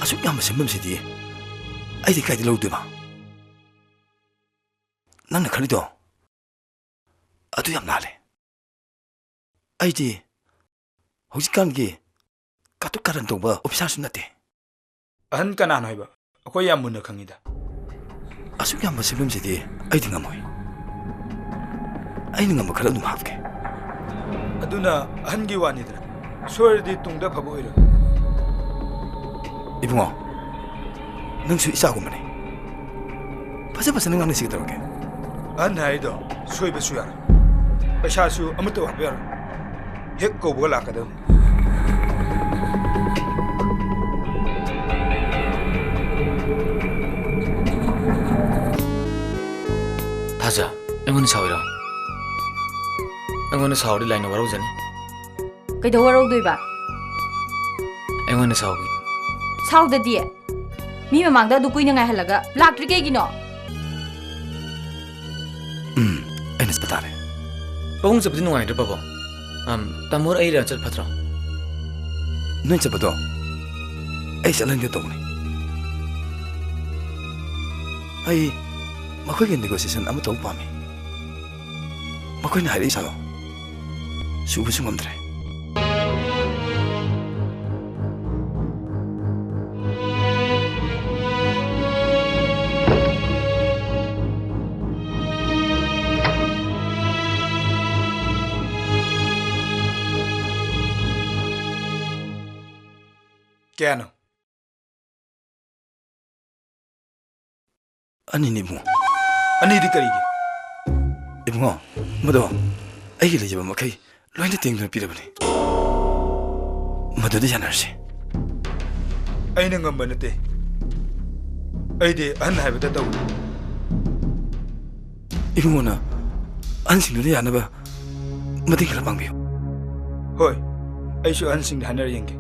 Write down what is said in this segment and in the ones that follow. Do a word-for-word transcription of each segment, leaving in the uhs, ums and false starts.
ꯑꯁꯨꯛ ꯌꯥꯝꯕ ꯁꯦꯟꯐꯝꯁꯤꯗꯤ ꯑꯩꯗꯤ ꯀꯥꯏꯗ ꯂꯧꯗꯣꯏꯕ? ꯅꯪꯅ ꯈꯜꯂꯤꯗꯣ ꯑꯗꯨ ꯌꯥꯝ ꯂꯥꯜꯂꯦ꯫ ꯑꯩꯗꯤ ꯍꯧꯖꯤꯛꯀꯥꯟꯒꯤ ꯀꯥꯇꯨ ꯀꯥꯔꯟ ꯇꯧꯕ ꯑꯣꯐꯤꯁꯥꯔꯁꯨ ꯅꯠꯇꯦ꯫ ꯑꯍꯟ ꯀꯅꯥꯅꯣ ꯍꯥꯏꯕ? ꯑꯩꯈꯣꯏ ꯌꯥꯝ ꯃꯨꯟꯅ ꯈꯪꯉꯤꯗ꯫ ꯑꯁꯨꯛ ꯌꯥꯝꯕ ꯁꯦꯟꯐꯝꯁꯤꯗꯤ ꯑꯩꯗꯤ ꯉꯝꯃꯣꯏ꯫ ꯑꯩꯅ ꯉꯝꯕ ꯈꯔ ꯑꯗꯨꯝ ꯍꯥꯞꯀꯦ꯫ ꯑꯗꯨꯅ ꯑꯍꯟꯒꯤ ꯋꯥꯅꯤꯗꯅ, ꯁꯣꯏꯔꯗꯤ ꯇꯨꯡꯗ ꯑꯐꯕ ꯑꯣꯏꯔꯣꯏ꯫ ꯏꯕꯨꯡꯉꯣ, ꯅꯪꯁꯨ ꯏꯆꯥꯒꯨꯝꯕꯅꯤ꯫ ꯐꯖ ꯐꯖꯅ ꯉꯥꯡꯅꯁꯤ ꯀꯩꯗꯧꯔꯒꯦ? ꯑꯍꯟ ꯍꯥꯏꯗꯣ ꯁꯣꯏꯕꯁꯨ ꯌꯥꯔꯣꯏ, ꯄꯩꯁꯥꯁꯨ ꯑꯃꯠꯇ ꯋꯥꯠꯄ ꯌꯥꯔꯣꯏ꯫ ꯍꯦꯛ ꯀꯧꯕꯒ ꯂꯥꯛꯀꯗꯕꯅꯤ꯫ ꯊꯥꯖ, ꯑꯩꯉꯣꯟꯗ ꯁꯥꯎꯔꯤꯔꯣ? ꯑꯩꯉꯣꯟꯗ ꯁꯥꯎꯔꯗꯤ ꯂꯥꯏꯅ ꯋꯥꯔꯧꯖꯅꯤ꯫ ꯀꯩꯗꯧ ꯋꯥꯔꯧꯗꯣꯏꯕ? ꯑꯩꯉꯣꯟꯗ ꯁꯥꯎꯕꯤ꯫ ꯁꯥꯎꯗꯗꯤ꯫ ꯃꯤ ꯃꯃꯥꯡꯗ ꯑꯗꯨ ꯀꯨꯏꯅ ꯉꯥꯏꯍꯜꯂꯒ ꯂꯥꯛꯇ꯭ꯔꯤ ꯀꯩꯒꯤꯅꯣ? ꯎꯝ, ꯑꯩꯅ ꯆꯠꯄ ꯇꯥꯔꯦ꯫ ꯄꯥꯕꯨꯡ ꯆꯠꯄꯗꯤ ꯅꯨꯡꯉꯥꯏꯇ꯭ꯔꯣ, ꯄꯥꯕꯨꯡ? ꯑꯝ, ꯇꯥꯃꯣ ꯑꯩꯔ ꯆꯠ ꯐꯠꯇ꯭ꯔꯣ? ꯅꯣꯏ ꯆꯠꯄꯗꯣ ꯑꯩ ꯆꯠꯍꯟꯒꯦ ꯇꯧꯕꯅꯤ꯫ ꯑꯩ ꯃꯈꯣꯏꯒꯤ negotiation ꯑꯃ ꯇꯧꯕ ꯄꯥꯝꯃꯤ꯫ ꯃꯈꯣꯏꯅ ꯍꯥꯏꯔꯛꯏ ꯁꯥꯗꯣ ꯁꯨꯕꯁꯨ ꯉꯝꯗ꯭ꯔꯦ꯫ ꯀꯌꯥꯅꯣ? ꯑꯅꯤꯅꯤ, ꯏꯕꯨꯡꯉꯣ꯫ ꯑꯅꯤꯗꯤ ꯀꯔꯤꯒꯤ? ꯏꯕꯨꯡꯉꯣ, ꯃꯗꯣ ꯑꯩꯒꯤ ꯂꯩꯖꯕ ꯃꯈꯩ ꯂꯣꯏꯅ ꯇꯦꯡꯗꯨꯅ ꯄꯤꯔꯕꯅꯤ꯫ ꯃꯗꯨꯗꯤ ꯌꯥꯅꯔꯁꯤ꯫ ꯑꯩꯅ ꯉꯝꯕ ꯅꯠꯇꯦ꯫ ꯑꯩꯗꯤ ꯑꯍꯟ ꯍꯥꯏꯕꯗ ꯇꯧꯏ꯫ ꯏꯕꯨꯡꯉꯣꯅ ꯑꯍꯟꯁꯤꯡꯗꯨꯅ ꯌꯥꯅꯕ ꯃꯇꯦꯡ ꯈꯔ ꯄꯥꯡꯕꯤꯌꯨ꯫ ꯍꯣꯏ, ꯑꯩꯁꯨ ꯑꯍꯟꯁꯤꯡꯗ ꯍꯥꯏꯅꯔ ꯌꯦꯡꯒꯦ꯫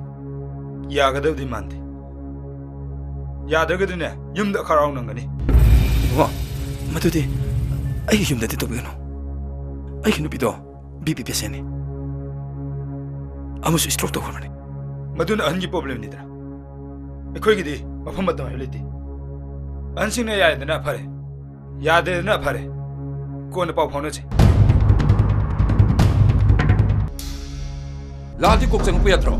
ꯌꯥꯒꯗꯕꯗꯤ ꯃꯥꯟꯗꯦ꯫ ꯌꯥꯗ꯭ꯔꯒꯗꯤꯅꯦ, ꯌꯨꯝꯗ ꯈꯔꯥꯎ ꯅꯪꯒꯅꯤ꯫ ꯏꯕꯨꯡꯉꯣ, ꯃꯗꯨꯗꯤ ꯑꯩꯒꯤ ꯌꯨꯝꯗꯗꯤ ꯇꯧꯕꯤꯒꯅꯨ꯫ ꯑꯩꯒꯤ ꯅꯨꯄꯤꯗꯣ BP patientꯅꯤ꯫ ꯑꯃꯁꯨ stroke ꯇꯧꯈ꯭ꯔꯕꯅꯤ꯫ ꯃꯗꯨꯅ ꯑꯍꯟꯒꯤ problemꯅꯤꯗꯅ꯫ ꯑꯩꯈꯣꯏꯒꯤꯗꯤ ꯃꯐꯝ ꯃꯇꯝ ꯍꯥꯏꯕ ꯂꯩꯇꯦ꯫ ꯑꯍꯟꯁꯤꯡꯅ ꯌꯥꯏꯗꯅ ꯐꯔꯦ, ꯌꯥꯗꯦꯗꯅ ꯐꯔꯦ, ꯀꯣꯟꯅ ꯄꯥꯎ ꯐꯥꯎꯅꯁꯤ꯫ ꯂꯥꯛꯑꯗꯤ ꯀꯣꯛ ꯆꯪꯉꯛꯄ ꯌꯥꯗ꯭ꯔꯣ?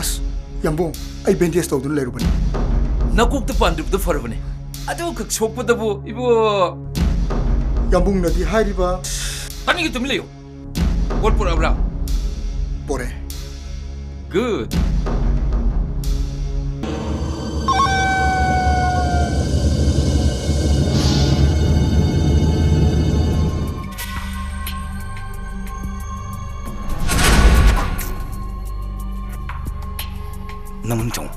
ꯑꯁ, ꯌꯥꯝꯕꯨꯡ, ꯑꯩ ꯕꯦꯟꯗꯦꯖ ꯇꯧꯗꯨꯅ ꯂꯩꯔꯨꯕꯅꯤ꯫ ꯅꯀꯣꯛꯇ ꯄꯥꯟꯗ꯭ꯔꯤꯕꯗꯨ ꯐꯔꯕꯅꯦ꯫ ꯑꯗꯨꯈꯛ ꯁꯣꯛꯄꯗꯕꯨ ꯏꯕꯣ꯫ ꯌꯥꯝꯕꯨꯡꯅꯗꯤ ꯍꯥꯏꯔꯤꯕ꯫ ꯇꯥꯅꯤꯡꯉꯤ, ꯇꯨꯃꯤꯟ ꯂꯩꯌꯨ꯫ ꯄꯣꯠ ꯄꯨꯔꯛꯑꯕ꯭ꯔꯥ? ꯄꯣꯔꯛꯑꯦ꯫ Good. ꯅꯪ ꯃꯅꯨꯡ ꯆꯪꯉꯣ꯫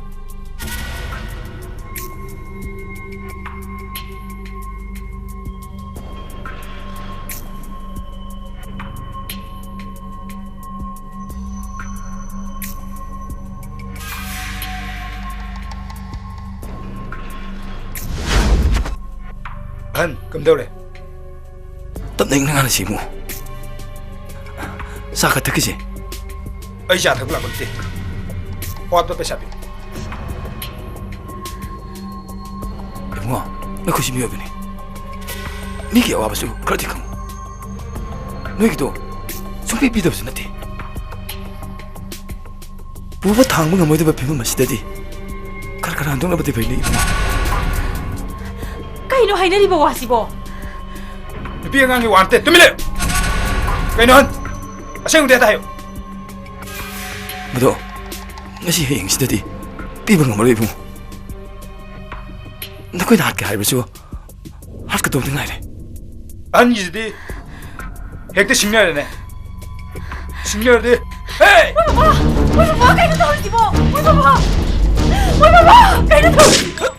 ꯑꯍꯟ, ꯀꯝꯗꯧꯔꯦ? ꯇꯞꯅ ꯏꯪꯅ ꯉꯥꯡꯅꯁꯤ ꯏꯕꯨꯡꯉꯣ꯫ ꯆꯥ ꯈꯔ ꯊꯛꯈꯤꯁꯦ꯫ ꯑꯩ ꯆꯥ ꯊꯛꯄ ꯂꯥꯛꯄ ꯅꯠꯇꯦ꯫ ꯑꯋꯥꯠꯄ ꯄꯩꯁꯥ ꯄꯤꯌꯨ꯫ ꯏꯕꯨꯡꯉꯣ, ꯑꯩꯈꯣꯏꯁꯨ ꯃꯤꯑꯣꯏꯕꯅꯤ꯫ ꯃꯤꯒꯤ ꯑꯋꯥꯕꯁꯨ ꯈꯔꯗꯤ ꯈꯪꯉꯨ꯫ ꯅꯣꯏꯒꯤꯗꯣ ꯁꯨꯡꯄꯤ ꯄꯤꯗꯕꯁꯨ ꯅꯠꯇꯦ꯫ ꯄꯨꯕ ꯊꯥꯡꯕ ꯉꯝꯃꯣꯏꯗꯕ ꯐꯤꯕꯝ ꯑꯁꯤꯗꯗꯤ ꯈꯔ ꯈꯔ ꯍꯟꯗꯣꯛꯅꯕꯗꯤ ꯐꯩꯅꯦ ꯏꯕꯨꯡꯉꯣ꯫ ꯀꯩꯅꯣ ꯍꯥꯏꯅꯔꯤꯕ ꯋꯥꯁꯤꯕꯣ? ꯅꯨꯄꯤ ꯑꯉꯥꯡꯒꯤ ꯋꯥ ꯅꯠꯇꯦ, ꯇꯨꯃꯤꯟ ꯂꯩꯌꯨ꯫ ꯀꯩꯅꯣ ꯍꯟ? ꯑꯁꯦꯡꯕꯗꯤ ꯍꯦꯛꯇ ꯍꯥꯏꯌꯨ꯫ ꯃꯗꯣ ꯉꯁꯤ ꯍꯌꯦꯡꯁꯤꯗꯗꯤ ꯄꯤꯕ ꯉꯝꯃꯔꯣꯏ ꯏꯕꯨꯡꯉꯣ꯫ ꯅꯈꯣꯏꯅ ꯍꯥꯠꯀꯦ ꯍꯥꯏꯕꯁꯨ ꯍꯥꯠꯀꯗꯧꯕꯗꯤ ꯉꯥꯏꯔꯦ꯫ ꯑꯍꯟꯒꯤꯁꯤꯗꯤ ꯍꯦꯛꯇ ꯁꯤꯡꯅꯔꯦꯅꯦ꯫ ꯁꯤꯡꯅꯔꯗꯤ, ꯍꯦ! ꯃꯣꯏ ꯕꯕꯥ! ꯃꯣꯏ ꯕꯕꯥ! ꯀꯩꯅꯣ ꯇꯧꯔꯤꯁꯤꯕꯣ? ꯃꯣꯏ ꯕꯕꯥ! ꯃꯣꯏ ꯕꯕꯥ! ꯀꯩꯅꯣ ꯇꯧꯔꯤꯁꯤꯕꯣ?